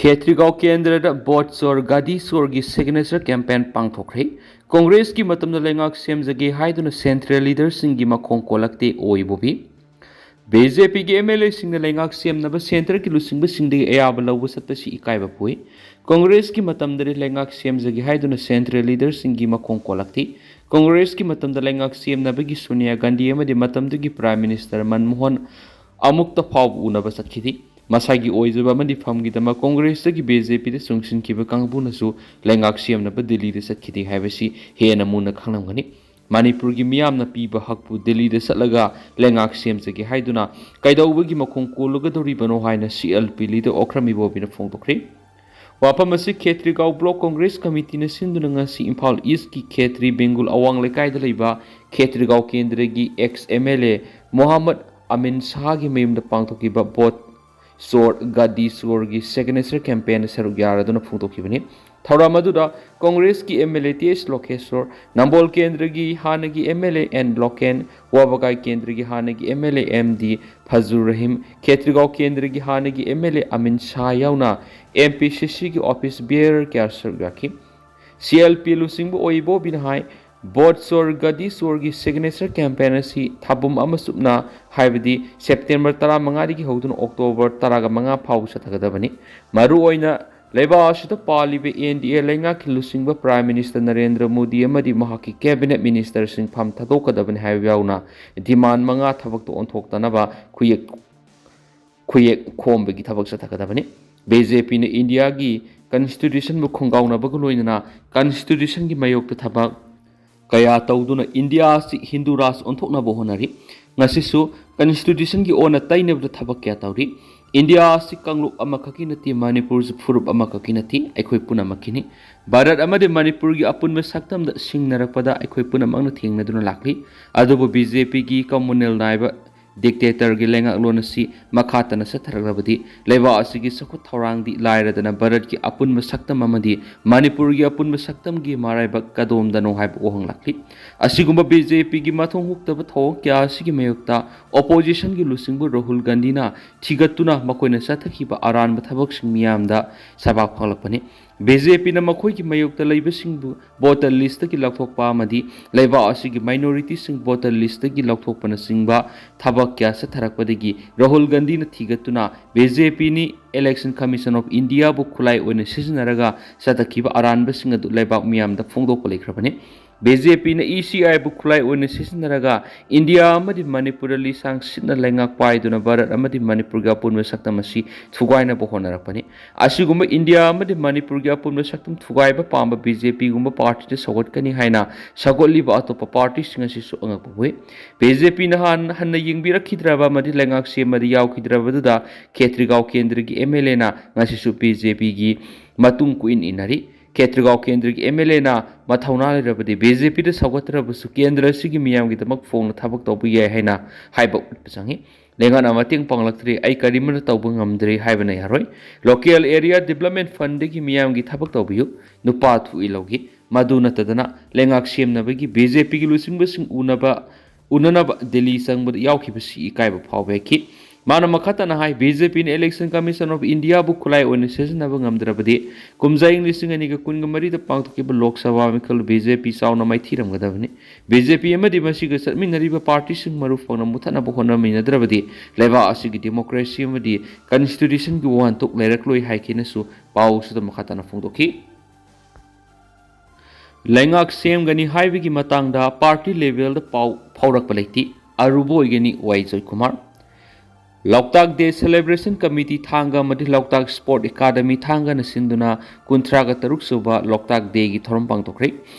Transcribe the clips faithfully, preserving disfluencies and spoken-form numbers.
ꯈꯦꯇ꯭ꯔꯤꯒꯥꯎ ꯀꯦꯟꯗ꯭ꯔꯗ ꯚꯣꯠ ꯆꯣꯔ ꯒꯥꯗꯤ ꯆꯣꯔꯒꯤ signature campaign ꯄꯥꯡꯊꯣꯛꯈ꯭ꯔꯦ꯫ ꯀꯣꯡꯒ꯭ꯔꯦꯁꯀꯤ ꯃꯇꯝꯗ ꯂꯩꯉꯥꯛ ꯁꯦꯝꯖꯒꯦ ꯍꯥꯏꯗꯨꯅ ꯁꯦꯟꯇ꯭ꯔꯦꯜ ꯂꯤꯗꯔꯁꯤꯡꯒꯤ ꯃꯈꯣꯡ ꯀꯣꯜꯂꯛꯇꯦ, ꯑꯣꯏ ꯕꯣꯕꯤ꯫ ꯕꯤ ꯖꯦ ꯄꯤꯒꯤ ꯑꯦꯝ ꯑꯦꯜ ꯑꯦꯁꯤꯡꯅ ꯂꯩꯉꯥꯛ ꯁꯦꯝꯅꯕ ꯁꯦꯟꯇꯔꯒꯤ ꯂꯨꯆꯤꯡꯕꯁꯤꯡꯗꯒꯤ ꯑꯌꯥꯕ ꯂꯧꯕ ꯆꯠꯄꯁꯤ ꯏꯀꯥꯏꯕ ꯄꯣꯛꯏ꯫ ꯀꯣꯡꯒ꯭ꯔꯦꯁꯀꯤ ꯃꯇꯝꯗꯗꯤ ꯂꯩꯉꯥꯛ ꯁꯦꯝꯖꯒꯦ ꯍꯥꯏꯗꯨꯅ ꯁꯦꯟꯇ꯭ꯔꯦꯜ ꯂꯤꯗꯔꯁꯤꯡꯒꯤ ꯃꯈꯣꯡ ꯀꯣꯜꯂꯛꯇꯦ꯫ ꯀꯣꯡꯒ꯭ꯔꯦꯁꯀꯤ ꯃꯇꯝꯗ ꯂꯩꯉꯥꯛ ꯁꯦꯝꯅꯕꯒꯤ ꯁꯣꯅꯤꯌꯥ ꯒꯥꯟꯙꯤ ꯑꯃꯗꯤ ꯃꯇꯝꯗꯨꯒꯤ ꯄ꯭ꯔꯥꯏꯝ ꯃꯤꯅꯤꯁꯇꯔ ꯃꯟꯃꯣꯍꯟ ꯑꯃꯨꯛꯇ ꯐꯥꯎꯕ ꯎꯅꯕ ꯆꯠꯈꯤꯗꯦ꯫ ꯃꯁꯥꯒꯤ ꯑꯣꯏꯖꯕ ꯑꯃꯗꯤ ꯐꯝꯒꯤꯗꯃꯛ ꯀꯣꯡꯒ꯭ꯔꯦꯁꯇꯒꯤ ꯕꯤ ꯖꯦ ꯄꯤꯗ ꯆꯣꯡꯁꯤꯟꯈꯤꯕ ꯀꯥꯡꯕꯨꯅꯁꯨ ꯂꯩꯉꯥꯛ ꯁꯦꯝꯅꯕ ꯗꯤꯜꯂꯤꯗ ꯆꯠꯈꯤꯗꯦ ꯍꯥꯏꯕꯁꯤ ꯍꯦꯟꯅ ꯃꯨꯟꯅ ꯈꯪꯂꯝꯒꯅꯤ꯫ ꯃꯅꯤꯄꯨꯔꯒꯤ ꯃꯤꯌꯥꯝꯅ ꯄꯤꯕ ꯍꯛꯄꯨ ꯗꯤꯜꯂꯤꯗ ꯆꯠꯂꯒ ꯂꯩꯉꯥꯛ ꯁꯦꯝꯖꯒꯦ ꯍꯥꯏꯗꯨꯅ ꯀꯩꯗꯧꯕꯒꯤ ꯃꯈꯣꯡ ꯀꯣꯜꯂꯨꯒꯗꯧꯔꯤꯕꯅꯣ ꯍꯥꯏꯅ C L P leader Okram ꯏꯕꯣꯕꯤꯅ ꯐꯣꯡꯗꯣꯛꯈ꯭ꯔꯦ꯫ ꯋꯥꯐꯝ ꯑꯁꯤ ꯈꯦꯇ꯭ꯔꯤꯒꯥꯎ ꯕ꯭ꯂꯣꯛ ꯀꯣꯡꯒ꯭ꯔꯦꯁ ꯀꯃꯤꯇꯤꯅ ꯁꯤꯟꯗꯨꯅ ꯉꯁꯤ ꯏꯝꯐꯥꯜ ꯏꯁꯀꯤ ꯈꯦꯇ꯭ꯔꯤ ꯕꯦꯡꯒꯨꯜ ꯑꯋꯥꯡ ꯂꯩꯀꯥꯏꯗ ꯂꯩꯕ ꯈꯦꯇ꯭ꯔꯤꯒꯥꯎ ꯀꯦꯟꯗ꯭ꯔꯒꯤ ꯑꯦꯛꯁ ꯑꯦꯝ ꯑꯦꯜ ꯑꯦ ꯃꯣꯍꯥꯃꯗ ꯑꯃꯤꯟ ꯁꯥꯍꯒꯤ ꯃꯌꯨꯝꯗ ꯄꯥꯡꯊꯣꯛꯈꯤꯕ ꯚꯣꯠ ꯆꯣꯔ ꯒꯥꯗꯤ ꯆꯣꯔꯒꯤ ꯁꯤꯒꯅꯦꯆꯔ ꯀꯦꯝꯄꯦꯟꯗ ꯁꯔꯨꯛ ꯌꯥꯔꯗꯨꯅ ꯐꯣꯡꯗꯣꯛꯈꯤꯕꯅꯤ꯫ ꯊꯧꯔꯝ ꯑꯗꯨꯗ ꯀꯣꯡꯒ꯭ꯔꯦꯁꯀꯤ M L A T S Lokeshor, Nambol ꯀꯦꯟꯗ꯭ꯔꯒꯤ ꯍꯥꯟꯅꯒꯤ M L A N Loken, Wabgai ꯀꯦꯟꯗ꯭ꯔꯒꯤ ꯍꯥꯟꯅꯒꯤ M L A M D Fajur Rahim, Khetrigao ꯀꯦꯟꯗ꯭ꯔꯒꯤ ꯍꯥꯟꯅꯒꯤ M L A Amin Shah ꯌꯥꯎꯅ ꯑꯦꯝ ꯄꯤ ꯁꯤ ꯁꯤꯒꯤ ꯑꯣꯐꯤꯁ ꯕꯤꯌꯔ ꯀꯌꯥ ꯁꯔꯨꯛ ꯌꯥꯈꯤ꯫ ꯁꯤ ꯑꯦꯜ ꯄꯤ ꯂꯨꯆꯤꯡꯕ ꯑꯣꯏ ꯕꯣꯕꯤꯅ ꯍꯥꯏ, ꯚꯣꯠ ꯆꯣꯔ ꯒꯥꯗꯤ ꯆꯣꯔꯒꯤ ꯁꯤꯒꯅꯦꯆꯔ ꯀꯦꯝꯄꯦꯟ ꯑꯁꯤ ꯊꯥꯕꯨꯝ ꯑꯃ ꯆꯨꯞꯅ, ꯍꯥꯏꯕꯗꯤ ꯁꯦꯞꯇꯦꯝꯕꯔ ꯇꯔꯥꯃꯉꯥꯗꯒꯤ ꯍꯧꯗꯨꯅ ꯑꯣꯛꯇꯣꯕꯔ ꯇꯔꯥꯃꯉꯥ ꯐꯥꯎꯕ ꯆꯠꯊꯒꯗꯕꯅꯤ꯫ ꯃꯔꯨꯑꯣꯏꯅ ꯂꯩꯕꯥꯛ ꯑꯁꯤꯗ ꯄꯥꯜꯂꯤꯕ ꯑꯦꯟ ꯗꯤ ꯑꯦ ꯂꯩꯉꯥꯛꯀꯤ ꯂꯨꯆꯤꯡꯕ ꯄ꯭ꯔꯥꯏꯝ ꯃꯤꯅꯤꯁꯇꯔ ꯅꯔꯦꯟꯗ꯭ꯔ ꯃꯣꯗꯤ ꯑꯃꯗꯤ ꯃꯍꯥꯛꯀꯤ ꯀꯦꯕꯤꯅꯦꯠ ꯃꯤꯅꯤꯁꯇꯔꯁꯤꯡ ꯐꯝ ꯊꯥꯗꯣꯛꯀꯗꯕꯅꯤ ꯍꯥꯏꯕ ꯌꯥꯎꯅ ꯗꯤꯃꯥꯟ ꯃꯉꯥ ꯊꯕꯛꯇ ꯑꯣꯟꯊꯣꯛꯇꯅꯕ ꯈꯨꯌꯦꯛ ꯈꯨꯌꯦꯛ ꯈꯣꯝꯕꯒꯤ ꯊꯕꯛ ꯆꯠꯊꯒꯗꯕꯅꯤ꯫ ꯕꯤ ꯖꯦ ꯄꯤꯅ ꯏꯟꯗꯤꯌꯥꯒꯤ ꯀꯟꯁꯇꯤꯇ꯭ꯌꯨꯁꯟꯕꯨ ꯈꯣꯡꯒꯥꯎꯅꯕꯒ ꯂꯣꯏꯅꯅ ꯀꯟꯁꯇꯤꯇ꯭ꯌꯨꯁꯟꯒꯤ ꯃꯥꯌꯣꯛꯇ ꯊꯕꯛ ꯀꯌꯥ ꯇꯧꯗꯨꯅ ꯏꯟꯗꯤꯌꯥ ꯑꯁꯤ ꯍꯤꯟꯗꯨ ꯔꯥꯖ ꯑꯣꯟꯊꯣꯛꯅꯕ ꯍꯣꯠꯅꯔꯤ꯫ ꯉꯁꯤꯁꯨ ꯀꯟꯁꯇꯤꯇ꯭ꯌꯨꯁꯟꯒꯤ ꯑꯣꯟꯅ ꯇꯩꯅꯕꯗ ꯊꯕꯛ ꯀꯌꯥ ꯇꯧꯔꯤ꯫ ꯏꯟꯗꯤꯌꯥ ꯑꯁꯤ ꯀꯥꯡꯂꯨꯞ ꯑꯃꯈꯛꯀꯤ ꯅꯠꯇꯦ, ꯃꯅꯤꯄꯨꯔꯁꯨ ꯐꯨꯔꯨꯞ ꯑꯃꯈꯛꯀꯤ ꯅꯠꯇꯦ, ꯑꯩꯈꯣꯏ ꯄꯨꯝꯅꯃꯛꯀꯤꯅꯤ꯫ ꯚꯥꯔꯠ ꯑꯃꯗꯤ ꯃꯅꯤꯄꯨꯔꯒꯤ ꯑꯄꯨꯟꯕ ꯁꯛꯇꯝꯗ ꯁꯤꯡꯅꯔꯛꯄꯗ ꯑꯩꯈꯣꯏ ꯄꯨꯝꯅꯃꯛꯅ ꯊꯦꯡꯅꯗꯨꯅ ꯂꯥꯛꯂꯤ꯫ ꯑꯗꯨꯕꯨ ꯕꯤ ꯖꯦ ꯄꯤꯒꯤ ꯀꯝꯃꯨꯅꯦꯜ ꯅꯥꯏꯕ ꯗꯤꯛꯇꯦꯇꯔꯒꯤ ꯂꯩꯉꯥꯛꯂꯣꯟ ꯑꯁꯤ ꯃꯈꯥ ꯇꯥꯅ ꯆꯠꯊꯔꯛꯂꯕꯗꯤ ꯂꯩꯕꯥꯛ ꯑꯁꯤꯒꯤ ꯆꯥꯎꯈꯠ ꯊꯧꯔꯥꯡꯗꯤ ꯂꯥꯏꯔꯗꯅ ꯚꯥꯔꯠꯀꯤ ꯑꯄꯨꯟꯕ ꯁꯛꯇꯝ ꯑꯃꯗꯤ ꯃꯅꯤꯄꯨꯔꯒꯤ ꯑꯄꯨꯟꯕ ꯁꯛꯇꯝꯒꯤ ꯃꯔꯥꯏꯕꯛ ꯀꯗꯣꯝꯗꯅꯣ ꯍꯥꯏꯕ ꯋꯥꯍꯪ ꯂꯥꯛꯂꯤ꯫ ꯑꯁꯤꯒꯨꯝꯕ ꯕꯤ ꯖꯦ ꯄꯤꯒꯤ ꯃꯊꯣꯡ ꯍꯨꯛꯇꯕ ꯊꯧꯑꯣꯡ ꯀꯌꯥ ꯑꯁꯤꯒꯤ ꯃꯥꯌꯣꯛꯇ ꯑꯣꯄꯣꯖꯤꯁꯟꯒꯤ ꯂꯨꯆꯤꯡꯕ ꯔꯥꯍꯨꯜ ꯒꯥꯟꯙꯤꯅ ꯊꯤꯒꯠꯇꯨꯅ ꯃꯈꯣꯏꯅ ꯆꯠꯊꯈꯤꯕ ꯑꯔꯥꯟꯕ ꯊꯕꯛꯁꯤꯡ ꯃꯤꯌꯥꯝꯗ ꯁꯕꯥꯛ ꯐꯪꯂꯛꯄꯅꯤ꯫ ꯕꯤ ꯖꯦ ꯄꯤꯅ ꯃꯈꯣꯏꯒꯤ ꯃꯥꯌꯣꯛꯇ ꯂꯩꯕꯁꯤꯡꯕꯨ ꯚꯣꯇꯔ ꯂꯤꯁꯇꯒꯤ ꯂꯧꯊꯣꯛꯄ ꯑꯃꯗꯤ ꯂꯩꯕꯥꯛ ꯑꯁꯤꯒꯤ ꯃꯥꯏꯅꯣꯔꯤꯇꯤꯁꯤꯡ ꯚꯣꯇꯔ ꯂꯤꯁꯇꯒꯤ ꯂꯧꯊꯣꯛꯄꯅꯆꯤꯡꯕ ꯊꯕꯛ ꯀꯌꯥ ꯆꯠꯊꯔꯛꯄꯗꯒꯤ ꯔꯥꯍꯨꯜ ꯒꯥꯟꯙꯤꯅ ꯊꯤꯒꯠꯇꯨꯅ ꯕꯤ ꯖꯦ ꯄꯤꯅꯤ Election Commission of Indiaꯕꯨ ꯈꯨꯠꯂꯥꯏ ꯑꯣꯏꯅ ꯁꯤꯖꯤꯟꯅꯔꯒ ꯆꯠꯊꯈꯤꯕ ꯑꯔꯥꯟꯕꯁꯤꯡ ꯑꯗꯨ ꯂꯩꯕꯥꯛ ꯃꯤꯌꯥꯝꯗ ꯐꯣꯡꯗꯣꯛꯄ ꯂꯩꯈ꯭ꯔꯕꯅꯤ꯫ ꯕꯤ ꯖꯦ ꯄꯤꯅ ꯏ ꯁꯤ ꯑꯥꯏꯕꯨ ꯈꯨꯠꯂꯥꯏ ꯑꯣꯏꯅ ꯁꯤꯖꯤꯟꯅꯔꯒ ꯏꯟꯗꯤꯌꯥ ꯑꯃꯗꯤ ꯃꯅꯤꯄꯨꯔꯗ ꯂꯤꯁꯥꯡ ꯁꯤꯠꯅ ꯂꯩꯉꯥꯛ ꯄꯥꯏꯗꯨꯅ ꯚꯥꯔꯠ ꯑꯃꯗꯤ ꯃꯅꯤꯄꯨꯔꯒꯤ ꯑꯄꯨꯟꯕ ꯁꯛꯇꯝ ꯑꯁꯤ ꯊꯨꯒꯥꯏꯅꯕ ꯍꯣꯠꯅꯔꯛꯄꯅꯤ꯫ ꯑꯁꯤꯒꯨꯝꯕ ꯏꯟꯗꯤꯌꯥ ꯑꯃꯗꯤ ꯃꯅꯤꯄꯨꯔꯒꯤ ꯑꯄꯨꯟꯕ ꯁꯛꯇꯝ ꯊꯨꯒꯥꯏꯕ ꯄꯥꯝꯕ ꯕꯤ ꯖꯦ ꯄꯤꯒꯨꯝꯕ ꯄꯥꯔꯇꯤꯗ ꯁꯧꯒꯠꯀꯅꯤ ꯍꯥꯏꯅ ꯁꯧꯒꯠꯂꯤꯕ ꯑꯇꯣꯞꯄ ꯄꯥꯔꯇꯤꯁꯤꯡ ꯑꯁꯤꯁꯨ ꯑꯉꯛꯄ ꯑꯣꯏ꯫ ꯕꯤ ꯖꯦ ꯄꯤꯅ ꯍꯥꯟ-, ꯍꯟꯅ ꯌꯦꯡꯕꯤꯔꯛꯈꯤꯗ꯭ꯔꯕ ꯑꯃꯗꯤ ꯂꯩꯉꯥꯛ ꯁꯦꯝꯕꯗ ꯌꯥꯎꯈꯤꯗ꯭ꯔꯕꯗꯨꯗ ꯈꯦꯇ꯭ꯔꯤꯒꯥꯎ ꯀꯦꯟꯗ꯭ꯔꯒꯤ ꯑꯦꯝ ꯑꯦꯜ ꯑꯦꯅ ꯉꯁꯤꯁꯨ ꯕꯤ ꯖꯦ ꯄꯤꯒꯤ ꯃꯇꯨꯡ ꯀꯣꯏꯏꯟ ꯏꯟꯅꯔꯤ꯫ ꯈꯦꯇ꯭ꯔꯤꯒꯥꯎ ꯀꯦꯟꯗ꯭ꯔꯒꯤ ꯑꯦꯝ ꯑꯦꯜ ꯑꯦꯅ ꯃꯊꯧꯅꯥ ꯂꯩꯔꯕꯗꯤ ꯕꯤ ꯖꯦ ꯄꯤꯗ ꯁꯧꯒꯠꯇ꯭ꯔꯕꯁꯨ ꯀꯦꯟꯗ꯭ꯔ ꯑꯁꯤꯒꯤ ꯃꯤꯌꯥꯝꯒꯤꯗꯃꯛ ꯐꯣꯡꯅ ꯊꯕꯛ ꯇꯧꯕ ꯌꯥꯏ ꯍꯥꯏꯅ ꯍꯥꯏꯕ ꯎꯠꯄ ꯆꯪꯏ꯫ ꯂꯩꯉꯥꯛꯅ ꯃꯇꯦꯡ ꯄꯥꯡꯂꯛꯇ꯭ꯔꯤ, ꯑꯩ ꯀꯔꯤꯃꯠꯇ ꯇꯧꯕ ꯉꯝꯗ꯭ꯔꯤ ꯍꯥꯏꯕꯅ ꯌꯥꯔꯣꯏ꯫ Local Area Development Fundꯗꯒꯤ ꯃꯤꯌꯥꯝꯒꯤ ꯊꯕꯛ ꯇꯧꯕꯤꯌꯨ, ꯅꯨꯄꯥ ꯊꯣꯛꯏ ꯂꯧꯈꯤ꯫ ꯃꯗꯨ ꯅꯠꯇꯗꯅ ꯂꯩꯉꯥꯛ ꯁꯦꯝꯅꯕꯒꯤ ꯕꯤ ꯖꯦ ꯄꯤꯒꯤ ꯂꯨꯆꯤꯡꯕꯁꯤꯡ ꯎꯅꯕ, ꯎꯅꯅꯕ ꯗꯤꯜꯂꯤ ꯆꯪꯕꯗ ꯌꯥꯎꯈꯤꯕꯁꯤ ꯏꯀꯥꯏꯕ ꯐꯥꯎꯕ ꯌꯥꯈꯤ꯫ ꯃꯥꯅ ꯃꯈꯥ ꯇꯥꯅ ꯍꯥꯏ, ꯕꯤ ꯖꯦ ꯄꯤꯅ Election Commission of Indiaꯕꯨ ꯈꯨꯠꯂꯥꯏ ꯑꯣꯏꯅ ꯁꯤꯖꯤꯟꯅꯕ ꯉꯝꯗ꯭ꯔꯕꯗꯤ ꯀꯨꯝꯖꯥ ꯏꯪ ꯂꯤꯁꯤꯡ ꯑꯅꯤꯒ ꯀꯨꯟꯒ ꯃꯔꯤꯗ ꯄꯥꯡꯊꯣꯛꯈꯤꯕ ꯂꯣꯛ ꯁꯚꯥ ꯃꯤꯈꯜ ꯕꯤ ꯖꯦ ꯄꯤ ꯆꯥꯎꯅ ꯃꯥꯏꯊꯤꯔꯝꯒꯗꯕꯅꯤ꯫ ꯕꯤ ꯖꯦ ꯄꯤ ꯑꯃꯗꯤ ꯃꯁꯤꯒ ꯆꯠꯃꯤꯟꯅꯔꯤꯕ ꯄꯥꯔꯇꯤꯁꯤꯡ ꯃꯔꯨ ꯐꯪꯅ ꯃꯨꯊꯠꯅꯕ ꯍꯣꯠꯅꯃꯤꯟꯅꯗ꯭ꯔꯕꯗꯤ ꯂꯩꯕꯥꯛ ꯑꯁꯤꯒꯤ ꯗꯤꯃꯣꯀ꯭ꯔꯦꯁꯤ ꯑꯃꯗꯤ ꯀꯟꯁꯇꯤꯇ꯭ꯌꯨꯁꯟꯒꯤ ꯋꯥꯍꯟꯊꯣꯛ ꯂꯩꯔꯛꯂꯣꯏ ꯍꯥꯏꯈꯤꯅꯁꯨ ꯄꯥꯎꯁꯤꯗ ꯃꯈꯥ ꯇꯥꯅ ꯐꯣꯡꯗꯣꯛꯈꯤ꯫ ꯂꯩꯉꯥꯛ ꯁꯦꯝꯒꯅꯤ ꯍꯥꯏꯕꯒꯤ ꯃꯇꯥꯡꯗ ꯄꯥꯔꯇꯤ ꯂꯦꯚꯦꯜꯗ ꯄꯥꯎ ꯐꯥꯎꯔꯛꯄ ꯂꯩꯇꯦ, ꯑꯔꯨꯕ ꯑꯣꯏꯒꯅꯤ ꯋꯥꯏ ꯖꯣꯏꯀꯨꯃꯥꯔ꯫ ꯂꯣꯛꯇꯥꯛ ꯗꯦ ꯁꯦꯂꯦꯕ꯭ꯔꯦꯁꯟ ꯀꯃꯤꯇꯤ ꯊꯥꯡꯒ ꯑꯃꯗꯤ ꯂꯣꯛꯇꯥꯛ ꯁ꯭ꯄꯣꯔꯠ ꯑꯦꯀꯥꯗꯃꯤ ꯊꯥꯡꯒꯅ ꯁꯤꯟꯗꯨꯅ ꯀꯨꯟꯊ꯭ꯔꯥꯒ ꯇꯔꯨꯛ ꯁꯨꯕ ꯂꯣꯛꯇꯥꯛ ꯗꯦꯒꯤ ꯊꯧꯔꯝ ꯄꯥꯡꯊꯣꯛꯈ꯭ꯔꯦ꯫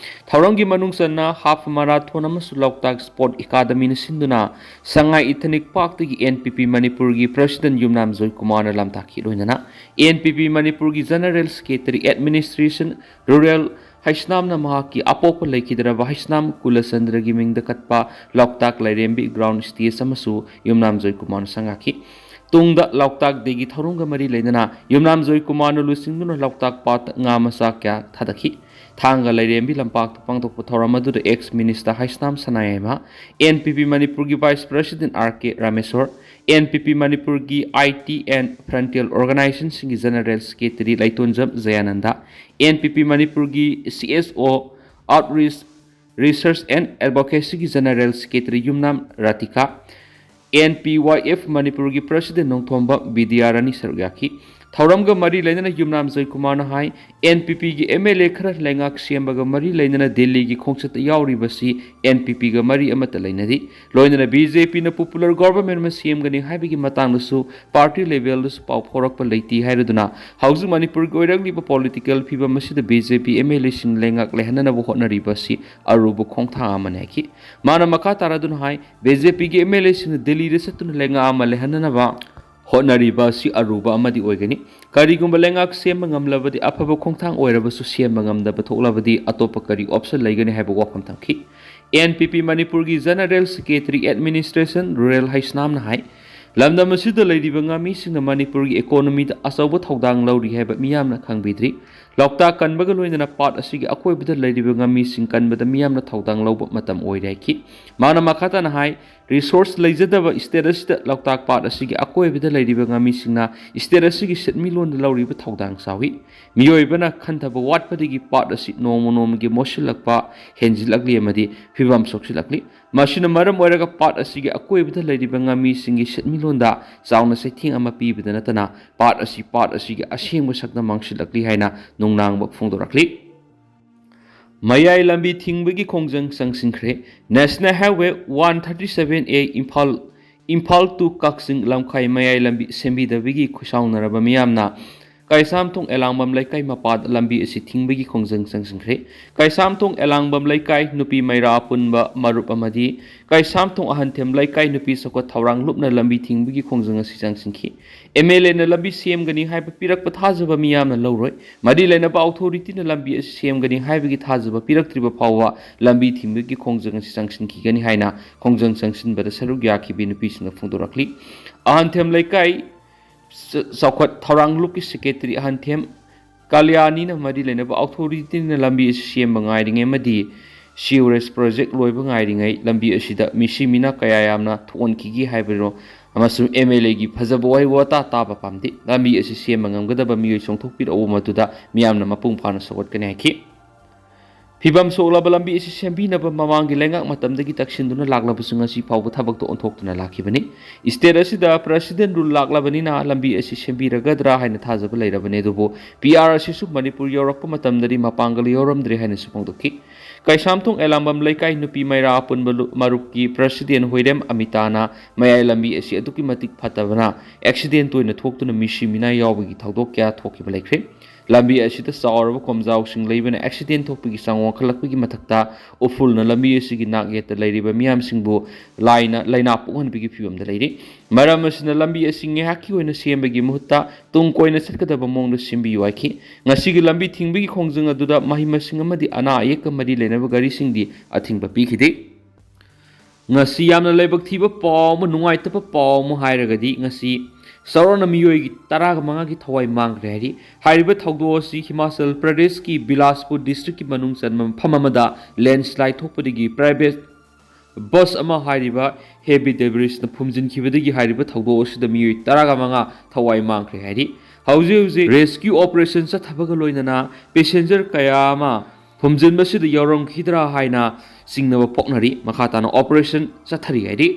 ꯊꯧꯔꯝꯒꯤ ꯃꯅꯨꯡ ꯆꯟꯅ ꯍꯥꯐ ꯃꯥꯔꯥꯊꯣꯟ ꯑꯃꯁꯨ ꯂꯣꯛꯇꯥꯛ ꯁ꯭ꯄꯣꯔꯠ ꯑꯦꯀꯥꯗꯃꯤꯅ ꯁꯤꯟꯗꯨꯅ ꯁꯉꯥꯏ ꯏꯊꯅꯤꯛ ꯄꯥꯔꯛꯇꯒꯤ ꯑꯦꯟ ꯄꯤ ꯄꯤ ꯃꯅꯤꯄꯨꯔꯒꯤ ꯄ꯭ꯔꯁꯤꯗꯦꯟ ꯌꯨꯝꯅꯥꯝ ꯖꯣꯏꯀꯨꯃꯥꯔꯅ ꯂꯝꯇꯥꯛꯈꯤ꯫ ꯂꯣꯏꯅꯅ ꯑꯦꯟ ꯄꯤ ꯄꯤ ꯃꯅꯤꯄꯨꯔꯒꯤ ꯖꯦꯅꯔꯦꯜ ꯁꯦꯀ꯭ꯔꯦꯇꯔꯤ ꯑꯦꯗꯃꯤꯅꯤꯁꯇ꯭ꯔꯦꯁꯟ ꯔꯨꯔꯦꯜ ꯍꯩꯁꯅꯥꯝꯅ ꯃꯍꯥꯛꯀꯤ ꯑꯄꯣꯛꯄ ꯂꯩꯈꯤꯗ꯭ꯔꯕ ꯍꯩꯁꯅꯥꯝ ꯀꯨꯂꯆꯟꯗ꯭ꯔꯒꯤ ꯃꯤꯡꯗ ꯀꯠꯄ ꯂꯣꯛꯇꯥꯛ ꯂꯥꯏꯔꯦꯝꯕꯤ ground stage ꯑꯃꯁꯨ ꯌꯨꯝꯅꯥꯝ ꯖꯣꯏꯀꯨꯃꯥꯔꯅ ꯁꯪꯒꯥꯈꯤ꯫ ꯇꯨꯡꯗ ꯂꯣꯛꯇꯥꯛ Dayꯒꯤ ꯊꯧꯔꯝꯒ ꯃꯔꯤ ꯂꯩꯅꯅ ꯌꯨꯝꯅꯥꯝ ꯖꯣꯏꯀꯨꯃꯥꯔꯅ ꯂꯨꯆꯤꯡꯗꯨꯅ ꯂꯣꯛꯇꯥꯛ ꯄꯥꯠꯇ ꯉꯥ ꯃꯆꯥ ꯀꯌꯥ ꯊꯥꯗꯈꯤ꯫ ꯊꯥꯡꯒ ꯂꯥꯏꯔꯦꯝꯕꯤ ꯂꯝꯄꯥꯛꯇ ꯄꯥꯡꯊꯣꯛꯄ ꯊꯧꯔꯝ ꯑꯗꯨꯗ ex minister ꯍꯩꯁꯅꯥꯝ ꯁꯅꯥꯌꯥꯏꯃ, N P P ꯃꯅꯤꯄꯨꯔꯒꯤ vice president R K Rameshwor, N P P ꯃꯅꯤꯄꯨꯔꯒꯤ I T and frontier organizationꯁꯤꯡꯒꯤ general secretary ꯂꯩꯇꯣꯟꯖꯝ ꯖꯌꯥꯅꯟꯗ, N P P ꯃꯅꯤꯄꯨꯔꯒꯤ C S O outreach research and advocacyꯒꯤ general secretary Yumnam ꯔꯥꯇꯤꯀꯥ, N P Y F ꯃꯅꯤꯄꯨꯔꯒꯤ president ꯅꯣꯡꯊꯣꯝꯕ ꯕꯤꯗ꯭ꯌꯥꯔꯥꯅꯤ ꯁꯔꯨꯛ ꯌꯥꯈꯤ꯫ ꯊꯧꯔꯝꯒ ꯃꯔꯤ ꯂꯩꯅꯅ ꯌꯨꯝꯅꯥꯝ ꯖꯣꯏꯀꯨꯃꯥꯔꯅ ꯍꯥꯏ, N P Pꯒꯤ M L A ꯈꯔ ꯂꯩꯉꯥꯛ ꯁꯦꯝꯕꯒ ꯃꯔꯤ ꯂꯩꯅꯅ ꯗꯤꯜꯂꯤꯒꯤ ꯈꯣꯡꯆꯠꯇ ꯌꯥꯎꯔꯤꯕꯁꯤ N P Pꯒ ꯃꯔꯤ ꯑꯃꯠꯇ ꯂꯩꯅꯗꯦ꯫ ꯂꯣꯏꯅꯅ B J Pꯅ popular government ꯑꯃ ꯁꯦꯝꯒꯅꯤ ꯍꯥꯏꯕꯒꯤ ꯃꯇꯥꯡꯗꯁꯨ party levelꯗꯁꯨ ꯄꯥꯎ ꯐꯥꯎꯔꯛꯄ ꯂꯩꯇꯦ ꯍꯥꯏꯔꯗꯨꯅ ꯍꯧꯖꯤꯛ ꯃꯅꯤꯄꯨꯔꯒꯤ ꯑꯣꯏꯔꯛꯂꯤꯕ political ꯐꯤꯕꯝ ꯑꯁꯤꯗ B J P M L Aꯁꯤꯡ ꯂꯩꯉꯥꯛ ꯂꯩꯍꯟꯅꯅꯕ ꯍꯣꯠꯅꯔꯤꯕ ꯑꯁꯤ ꯑꯔꯨꯕ ꯈꯣꯡꯊꯥꯡ ꯑꯃꯅꯤ ꯍꯥꯏꯈꯤ꯫ ꯃꯥꯅ ꯃꯈꯥ ꯇꯥꯔꯗꯨꯅ ꯍꯥꯏ, B J Pꯒꯤ M L Aꯁꯤꯡꯅ ꯗꯤꯜꯂꯤꯗ ꯆꯠꯇꯨꯅ ꯂꯩꯉꯥꯛ ꯑꯃ ꯂꯩꯍꯟꯅꯅꯕ ꯍꯣꯠꯅꯔꯤꯕ ꯑꯁꯤ ꯑꯔꯨꯕ ꯑꯃꯗꯤ ꯑꯣꯏꯒꯅꯤ꯫ ꯀꯔꯤꯒꯨꯝꯕ ꯂꯩꯉꯥꯛ ꯁꯦꯝꯕ ꯉꯝꯂꯕꯗꯤ ꯑꯐꯕ ꯈꯣꯡꯊꯥꯡ ꯑꯣꯏꯔꯕꯁꯨ ꯁꯦꯝꯕ ꯉꯝꯗꯕ ꯊꯣꯛꯂꯕꯗꯤ ꯑꯇꯣꯞꯄ ꯀꯔꯤ option ꯂꯩꯒꯅꯤ ꯍꯥꯏꯕ ꯋꯥꯐꯝ ꯊꯝꯈꯤ꯫ N P P ꯃꯅꯤꯄꯨꯔꯒꯤ general secretary administration ꯔꯨꯔꯦꯜ ꯍꯩꯁꯅꯥꯝꯅ ꯍꯥꯏ, ꯂꯝꯗꯝ ꯑꯁꯤꯗ ꯂꯩꯔꯤꯕ ꯉꯥꯃꯤꯁꯤꯡꯅ ꯃꯅꯤꯄꯨꯔꯒꯤ economyꯗ ꯑꯆꯧꯕ ꯊꯧꯗꯥꯡ ꯂꯧꯔꯤ ꯍꯥꯏꯕ ꯃꯤꯌꯥꯝꯅ ꯈꯪꯕꯤꯗ꯭ꯔꯤ꯫ ꯂꯣꯛꯇꯥꯛ ꯀꯟꯕꯒ ꯂꯣꯏꯅꯅ ꯄꯥꯠ ꯑꯁꯤꯒꯤ ꯑꯀꯣꯏꯕꯗ ꯂꯩꯔꯤꯕ ꯉꯥꯃꯤꯁꯤꯡ ꯀꯟꯕꯗ ꯃꯤꯌꯥꯝꯅ ꯊꯧꯗꯥꯡ ꯂꯧꯕ ꯃꯇꯝ ꯑꯣꯏꯔꯦ ꯍꯥꯏꯈꯤ꯫ ꯃꯥꯅ ꯃꯈꯥ ꯇꯥꯅ ꯍꯥꯏ, resource ꯂꯩꯖꯗꯕ state ꯑꯁꯤꯗ ꯂꯣꯛꯇꯥꯛ ꯄꯥꯠ ꯑꯁꯤꯒꯤ ꯑꯀꯣꯏꯕꯗ ꯂꯩꯔꯤꯕ ꯉꯥꯃꯤꯁꯤꯡꯅ state ꯑꯁꯤꯒꯤ ꯁꯦꯟꯃꯤꯠꯂꯣꯟꯗ ꯂꯧꯔꯤꯕ ꯊꯧꯗꯥꯡ ꯆꯥꯎꯏ꯫ ꯃꯤꯑꯣꯏꯕꯅ ꯈꯟꯊꯕ ꯋꯥꯠꯄꯗꯒꯤ ꯄꯥꯠ ꯑꯁꯤ ꯅꯣꯡꯃ ꯅꯣꯡꯃꯒꯤ ꯃꯣꯠꯁꯤꯜꯂꯛꯄ ꯍꯦꯟꯖꯤꯜꯂꯛꯂꯤ ꯑꯃꯗꯤ ꯐꯤꯕꯝ ꯁꯣꯛꯆꯤꯜꯂꯛꯂꯤ꯫ ꯃꯁꯤꯅ ꯃꯔꯝ ꯑꯣꯏꯔꯒ ꯄꯥꯠ ꯑꯁꯤꯒꯤ ꯑꯀꯣꯏꯕꯗ ꯂꯩꯔꯤꯕ ꯉꯥꯃꯤꯁꯤꯡꯒꯤ ꯁꯦꯟꯃꯤꯠꯂꯣꯟꯗ ꯆꯥꯎꯅ ꯆꯩꯊꯦꯡ ꯑꯃ ꯄꯤꯕꯗ ꯅꯠꯇꯅ ꯄꯥꯠ ꯑꯁꯤ ꯄꯥꯠ ꯑꯁꯤꯒꯤ ꯑꯁꯦꯡꯕ ꯁꯛꯇꯝ ꯃꯥꯡꯁꯤꯜꯂꯛꯂꯤ ꯍꯥꯏꯅ ꯅꯨꯡꯅꯥꯡꯕ ꯐꯣꯡꯗꯣꯔꯛꯂꯤ꯫ ꯃꯌꯥꯏ ꯂꯝꯕꯤ ꯊꯤꯡꯕꯒꯤ ꯈꯣꯡꯖꯪ ꯆꯪꯁꯤꯟꯈ꯭ꯔꯦ꯫ National Highway one thirty seven A Imphal, Imphal to ꯀꯛꯆꯤꯡ ꯂꯝꯈꯥꯏ ꯃꯌꯥꯏ ꯂꯝꯕꯤ ꯁꯦꯝꯕꯤꯗꯕꯒꯤ ꯈꯨꯠꯁꯥꯎꯅꯔꯕ ꯃꯤꯌꯥꯝꯅ ꯀꯩꯁꯥꯝꯊꯣꯡ ꯑꯦꯂꯥꯡꯕꯝ ꯂꯩꯀꯥꯏ ꯃꯄꯥꯗ ꯂꯝꯕꯤ ꯑꯁꯤ ꯊꯤꯡꯕꯒꯤ ꯈꯣꯡꯖꯪ ꯆꯪꯁꯤꯟꯈ꯭ꯔꯦ꯫ ꯀꯩꯁꯥꯝꯊꯣꯡ ꯑꯦꯂꯥꯡꯕꯝ ꯂꯩꯀꯥꯏ ꯅꯨꯄꯤ ꯃꯩꯔꯥ ꯑꯄꯨꯟꯕ ꯃꯔꯨꯞ ꯑꯃꯗꯤ ꯀꯩꯁꯥꯝꯊꯣꯡ ꯑꯍꯟꯊꯦꯝ ꯂꯩꯀꯥꯏ ꯅꯨꯄꯤ ꯆꯥꯎꯈꯠ ꯊꯧꯔꯥꯡ ꯂꯨꯞꯅ ꯂꯝꯕꯤ ꯊꯤꯡꯕꯒꯤ ꯈꯣꯡꯖꯪ ꯑꯁꯤ ꯆꯪꯁꯤꯟꯈꯤ꯫ ꯑꯦꯝ ꯑꯦꯜ ꯑꯦꯅ ꯂꯝꯕꯤ ꯁꯦꯝꯒꯅꯤ ꯍꯥꯏꯕ ꯄꯤꯔꯛꯄ ꯊꯥꯖꯕ ꯃꯤꯌꯥꯝꯅ ꯂꯧꯔꯣꯏ꯫ ꯃꯔꯤ ꯂꯩꯅꯕ ꯑꯣꯊꯣꯔꯤꯇꯤꯅ ꯂꯝꯕꯤ ꯑꯁꯤ ꯁꯦꯝꯒꯅꯤ ꯍꯥꯏꯕꯒꯤ ꯊꯥꯖꯕ ꯄꯤꯔꯛꯇ꯭ꯔꯤꯕ ꯐꯥꯎꯕ ꯂꯝꯕꯤ ꯊꯤꯡꯕꯒꯤ ꯈꯣꯡꯖꯪ ꯑꯁꯤ ꯆꯪꯁꯤꯟꯈꯤꯒꯅꯤ ꯍꯥꯏꯅ ꯈꯣꯡꯖꯪ ꯆꯪꯁꯤꯟꯕꯗ ꯁꯔꯨꯛ ꯌꯥꯈꯤꯕꯤ ꯅꯨꯄꯤꯁꯤꯡꯅ ꯐꯣꯡꯗꯣꯔꯛꯂꯤ꯫ ꯑꯍꯟꯊꯦꯝ ꯂꯩꯀꯥꯏ ꯆ-, ꯆꯥꯎꯈꯠ ꯊꯧꯔꯥꯡ ꯂꯨꯞꯀꯤ ꯁꯦꯀ꯭ꯔꯦꯇꯔꯤ ꯑꯍꯟꯊꯦꯝ ꯀꯥꯂꯤꯌꯥꯅꯤꯅ ꯃꯔꯤ ꯂꯩꯅꯕ ꯑꯣꯊꯣꯔꯤꯇꯤꯅ ꯂꯝꯕꯤ ꯑꯁꯤ ꯁꯦꯝꯕ ꯉꯥꯏꯔꯤꯉꯩ ꯑꯃꯗꯤ ꯁꯤꯋꯔꯦꯖ ꯄ꯭ꯔꯣꯖꯦꯛ ꯂꯣꯏꯕ ꯉꯥꯏꯔꯤꯉꯩ ꯂꯝꯕꯤ ꯑꯁꯤꯗ ꯃꯤꯁꯤ ꯃꯤꯅꯥ ꯀꯌꯥ ꯌꯥꯝꯅ ꯊꯣꯛꯍꯟꯈꯤꯒꯦ ꯍꯥꯏꯕꯅꯣ ꯑꯃꯁꯨꯡ ꯑꯦꯝ ꯑꯦꯜ ꯑꯦꯒꯤ ꯐꯖꯕ ꯋꯥꯍꯩ ꯋꯥꯇꯥ ꯇꯥꯕ ꯄꯥꯝꯗꯦ꯫ ꯂꯝꯕꯤ ꯑꯁꯤ ꯁꯦꯝꯕ ꯉꯝꯒꯗꯕ ꯃꯤꯑꯣꯏ ꯆꯣꯡꯊꯣꯛꯄꯤꯔꯛꯎ, ꯃꯗꯨꯗ ꯃꯤꯌꯥꯝꯅ ꯃꯄꯨꯡ ꯐꯥꯅ ꯁꯧꯒꯠꯀꯅꯤ ꯍꯥꯏꯈꯤ꯫ ꯐꯤꯕꯝ ꯁꯣꯛꯂꯕ ꯂꯝꯕꯤ ꯑꯁꯤ ꯁꯦꯝꯕꯤꯅꯕ ꯃꯃꯥꯡꯒꯤ ꯂꯩꯉꯥꯛ ꯃꯇꯝꯗꯒꯤ ꯇꯛꯁꯤꯟꯗꯨꯅ ꯂꯥꯛꯂꯕꯁꯨ ꯉꯁꯤ ꯐꯥꯎꯕ ꯊꯕꯛꯇ ꯑꯣꯟꯊꯣꯛꯇꯨꯅ ꯂꯥꯛꯈꯤꯕꯅꯤ꯫ ꯁ꯭ꯇꯦꯠ ꯑꯁꯤꯗ ꯄ꯭ꯔꯁꯤꯗꯦꯟ ꯔꯨꯜ ꯂꯥꯛꯂꯕꯅꯤꯅ ꯂꯝꯕꯤ ꯑꯁꯤ ꯁꯦꯝꯕꯤꯔꯒꯗ꯭ꯔꯥ ꯍꯥꯏꯅ ꯊꯥꯖꯕ ꯂꯩꯔꯕꯅꯤ, ꯑꯗꯨꯕꯨ ꯄꯤ ꯑꯥꯔ ꯑꯁꯤꯁꯨ ꯃꯅꯤꯄꯨꯔ ꯌꯧꯔꯛꯄ ꯃꯇꯝꯗꯗꯤ ꯃꯄꯥꯡꯒꯜ ꯌꯧꯔꯝꯗ꯭ꯔꯦ ꯍꯥꯏꯅꯁꯨ ꯐꯣꯡꯗꯣꯛꯈꯤ꯫ ꯀꯩꯁꯥꯝꯊꯣꯡ ꯑꯦꯂꯥꯡꯕꯝ ꯂꯩꯀꯥꯏ ꯅꯨꯄꯤ ꯃꯩꯔꯥ ꯑꯄꯨꯟꯕ ꯂꯨ-, ꯃꯔꯨꯞꯀꯤ ꯄ꯭ꯔꯁꯤꯗꯦꯟ ꯍꯣꯏꯔꯦꯝ ꯑꯃꯤꯇꯥꯅ ꯃꯌꯥꯏ ꯂꯝꯕꯤ ꯑꯁꯤ ꯑꯗꯨꯛꯀꯤ ꯃꯇꯤꯛ ꯐꯠꯇꯕꯅ ꯑꯦꯛꯁꯤꯗꯦꯟ ꯇꯣꯏꯅ ꯊꯣꯛꯇꯨꯅ ꯃꯤꯁꯤ ꯃꯤꯅꯥ ꯌꯥꯎꯕꯒꯤ ꯊꯧꯗꯣꯛ ꯀꯌꯥ ꯊꯣꯛꯈꯤꯕ ꯂꯩꯈ꯭ꯔꯦ꯫ ꯂꯝꯕꯤ ꯑꯁꯤꯗ ꯆꯥꯎꯔꯕ ꯀꯣꯝꯖꯥꯎꯁꯤꯡ ꯂꯩꯕꯅ ꯑꯦꯛꯁꯤꯗꯦꯟ ꯊꯣꯛꯄꯒꯤ ꯆꯥꯡ ꯋꯥꯡꯈꯠꯂꯛꯄꯒꯤ ꯃꯊꯛꯇ ꯎꯐꯨꯜꯅ ꯂꯝꯕꯤ ꯑꯁꯤꯒꯤ ꯅꯥꯛ ꯌꯦꯠꯇ ꯂꯩꯔꯤꯕ ꯃꯤꯌꯥꯝꯁꯤꯡꯕꯨ ꯂꯥꯏꯅ ꯂꯥꯏꯅꯥ ꯄꯣꯛꯍꯟꯕꯒꯤ ꯐꯤꯕꯝꯗ ꯂꯩꯔꯤ꯫ ꯃꯔꯝ ꯑꯁꯤꯅ ꯂꯝꯕꯤ ꯑꯁꯤ ꯉꯥꯏꯍꯥꯛꯀꯤ ꯑꯣꯏꯅ ꯁꯦꯝꯕꯒꯤ ꯃꯍꯨꯠꯇ ꯇꯨꯡ ꯀꯣꯏꯅ ꯆꯠꯀꯗꯕ ꯃꯑꯣꯡꯗ ꯁꯦꯝꯕꯤꯌꯨ ꯍꯥꯏꯈꯤ꯫ ꯉꯁꯤꯒꯤ ꯂꯝꯕꯤ ꯊꯤꯡꯕꯒꯤ ꯈꯣꯡꯖꯪ ꯑꯗꯨꯗ ꯃꯍꯩ ꯃꯁꯤꯡ ꯑꯃꯗꯤ ꯑꯅꯥ ꯑꯌꯦꯛꯀ ꯃꯔꯤ ꯂꯩꯅꯕ ꯒꯥꯔꯤꯁꯤꯡꯗꯤ ꯑꯊꯤꯡꯕ ꯄꯤꯈꯤꯗꯦ꯫ ꯉꯁꯤ ꯌꯥꯝꯅ ꯂꯥꯏꯕꯛ ꯊꯤꯕ ꯄꯥꯎ ꯑꯃ, ꯅꯨꯡꯉꯥꯏꯇꯕ ꯄꯥꯎ ꯑꯃ ꯍꯥꯏꯔꯒꯗꯤ ꯉꯁꯤ ꯆꯥꯎꯔꯥꯛꯅ ꯃꯤꯑꯣꯏ ꯇꯔꯥꯒ ꯃꯉꯥꯒꯤ ꯊꯋꯥꯏ ꯃꯥꯡꯈ꯭ꯔꯦ ꯍꯥꯏꯔꯤ꯫ ꯍꯥꯏꯔꯤꯕ ꯊꯧꯗꯣꯛ ꯑꯁꯤ ꯍꯤꯃꯥꯆꯜ ꯄ꯭ꯔꯗꯦꯁꯀꯤ ꯕꯤꯂꯥꯁꯄꯨꯔ ꯗꯤꯁꯇ꯭ꯔꯤꯛꯀꯤ ꯃꯅꯨꯡ ꯆꯟꯕ ꯃꯐꯝ ꯑꯃꯗ ꯂꯦꯟꯁꯂꯥꯏꯠ ꯊꯣꯛꯄꯗꯒꯤ ꯄ꯭ꯔꯥꯏꯚꯦꯠ ꯕꯁ ꯑꯃ ꯍꯥꯏꯔꯤꯕ ꯍꯦꯚꯤ ꯗꯦꯕ꯭ꯔꯤꯁꯅ ꯐꯨꯝꯖꯤꯟꯈꯤꯕꯗꯒꯤ ꯍꯥꯏꯔꯤꯕ ꯊꯧꯗꯣꯛ ꯑꯁꯤꯗ ꯃꯤꯑꯣꯏ ꯇꯔꯥꯒ ꯃꯉꯥ ꯊꯋꯥꯏ ꯃꯥꯡꯈ꯭ꯔꯦ ꯍꯥꯏꯔꯤ꯫ ꯍꯧꯖꯤꯛ ꯍꯧꯖꯤꯛ ꯔꯦꯁꯀ꯭ꯌꯨ ꯑꯣꯄꯔꯦꯁꯟ ꯆꯠꯊꯕꯒ ꯂꯣꯏꯅꯅ ꯄꯦꯁꯦꯟꯖꯔ ꯀꯌꯥ ꯑꯃ ꯐꯨꯝꯖꯤꯟꯕꯁꯤꯗ ꯌꯥꯎꯔꯝꯈꯤꯗ꯭ꯔꯥ ꯍꯥꯏꯅ ꯆꯤꯡꯅꯕ ꯄꯣꯛꯅꯔꯤ꯫ ꯃꯈꯥ ꯇꯥꯅ ꯑꯣꯄꯔꯦꯁꯟ ꯆꯠꯊꯔꯤ ꯍꯥꯏꯔꯤ꯫